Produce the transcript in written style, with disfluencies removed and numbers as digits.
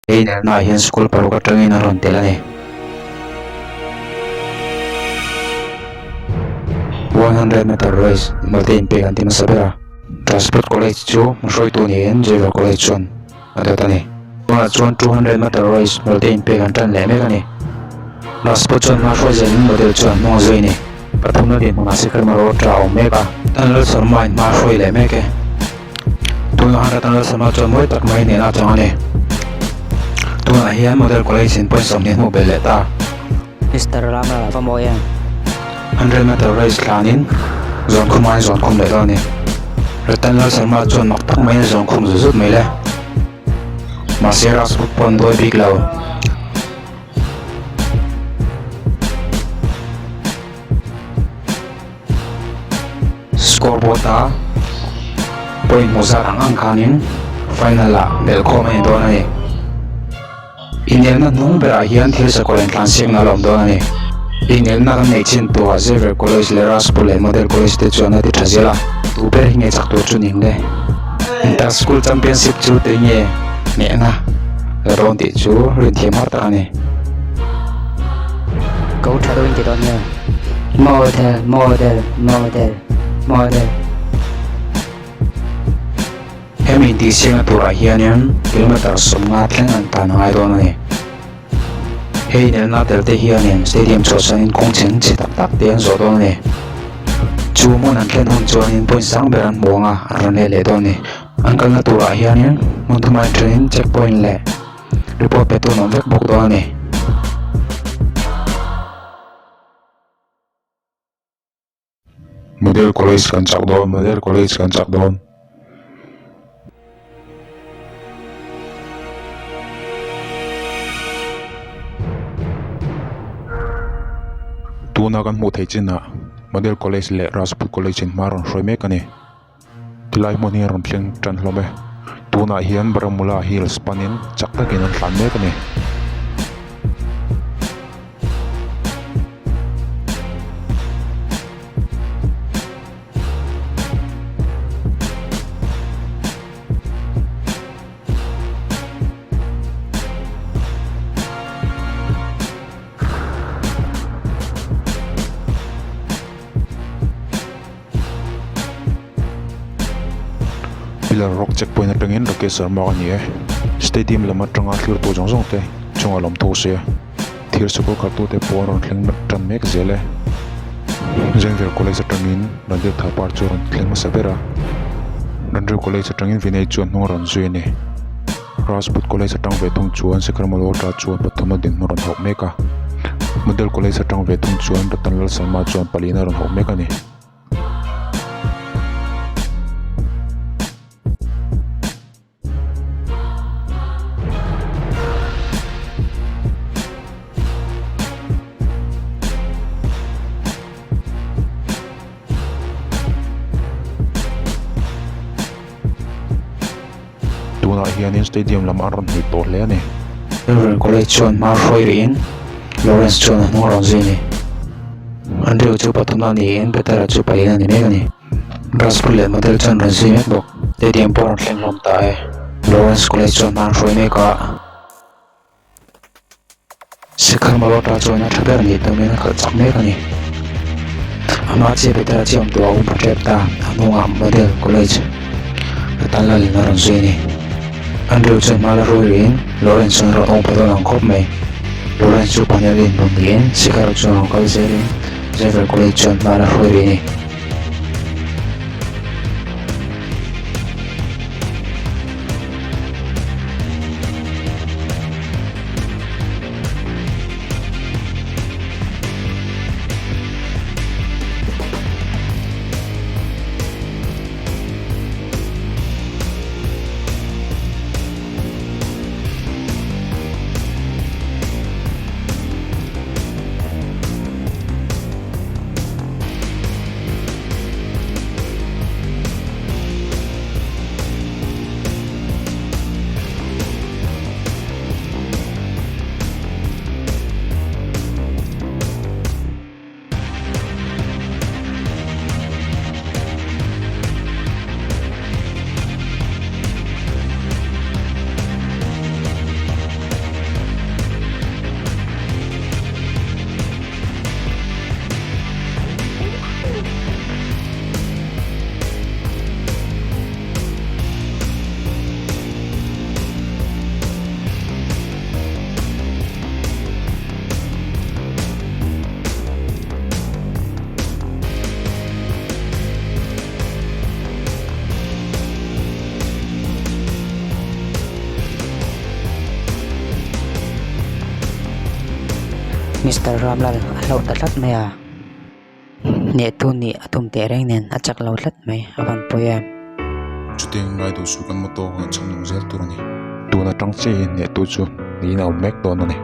He inelnaah hian school paruk atangin a rawn tel a ni. 100 meter race hmulte inpek an ti hmasa ber a. Transport College chu hmahruaitu niin Xavier College chuan a dawt a ni. Tunah chuan 200 meter race hmulte inpek an tan leh mek a ni. Transport chuan hma hruai zelin model chuan hnung a zui a ni. Pathumna dinhmunah Sikar Malhotra a awm mek a. Tan Lalsarma in hma hruai leh mek e. Tunah han Ratan Lalsama chuan mawi tak mai nen a chang a ni. Tunah hian Model College in point 20 hmuh belh leh ta. Mister Ramlal a va mawi em? 100 meter race thlanin zawn khum aiin zawn khum leh dawn a ni. Ratan Lalsama chuan mak tak maiin a zawn khum zut zut mai le. Mahse Rajput pawh an dawi bik lo. Scoreboard a point hmuh zat ang ang khanin final ah belhkhawm a ni dawn a ni. Inelna hnung berah hian thil sakawr intlansiakna a la awm dawn a ni. Inelna kan neih chin tuah Xavier College leh Rajpur leh Model College te chuan a ti tha zel a, tu ber hi nge chak tur chu ning le. Inter School Championship chu tei nge hnehna la dawn tih chu rinthiam har tak a ni. Ko tha deuhin ti dawn nge? Model, model, model, model. Hemi intihsiakna turah hianin kilometer 50 thleng an tan a ngai dawn a ni. Hei inelna tel te hianin stadium chhuahsanin kawng chheng chhe tak tak te an zawh dawn a ni. Chu hmun an thlen hun chuanin point sang ber an hmu ang a, an rawn let leh dawn a ni. An kalna turah hianin hmun thuma inthenin check point leh report pe tu an awm vek bawk dawn a ni. Model College kan chak dawn, Model College kan chak dawn. Tuna kan hmuh theih chinah Model College leh Rajput College in hma rawn hruai mek a ni. Tilai hmun hi a rawn thleng tan hlawm e. Tunah hian Baramulla Hills panin chak takin an tlan mek a ni. Pillar rock check point atangin Rakesh Sharma a ni e. Stadium lam atanga thlir tur zawng zawng te chungah lawm tho se. Thir sukul khalhtute pawh an rawn thleng tan mek zel e. Xavier College atangin Randir Thapar chu a rawn thleng hmasa ber a. Randir College atangin Vinay chuan hnung a rawn zui a ni. Rajput College atang ve thung chuan Shekhar Malhotra chuan pathum a dinhmun rawn hauh mek a. Model College atang ve thung chuan Ratan Lal Sharma chuan paliin a rawn hauh mek a ni. Tunah hianin stadium lam an rawn hmuh tawh hle a ni. Reverend College chuan hma hruai rihin Lawrence chuan a hnung a rawn zui a ni. Andrew chu pathumna niin Petera chu palian a ni mek a ni. Rajput leh Model chuan rawn zui mek bawk. Stadium pawh a rawn thleng hlawm ta e. Lawrence College chuan hma an hruai mek a. Shekhar Malhotra chuan a tha ber nih tumin a khalh chak mek a ni. Ama chiah Petera chiah awm tawh a awm pha tep ta. A hnungah Model College Ratan Lal in a rawn zui a ni. Andrew chuan hma la hruai rihin Lawrence chuan a rawn awm pha dawn ang khawp mai. Lawrence chu panel in rawn niin Shekhar chuan rawn kal zelin Xavier College chuan hma la hruai rih a ni. Mister Ramlal a hlauh ta tlat mai a. Hnehtu nih a tum teh reng nen a chak lo tlat mai a van pawi em. Chutiang ngai duh suh kan motto kha chhang nung zel tur a ni. Tun atang chiah hi hnehtu chu niin a awm mek dawn a ni.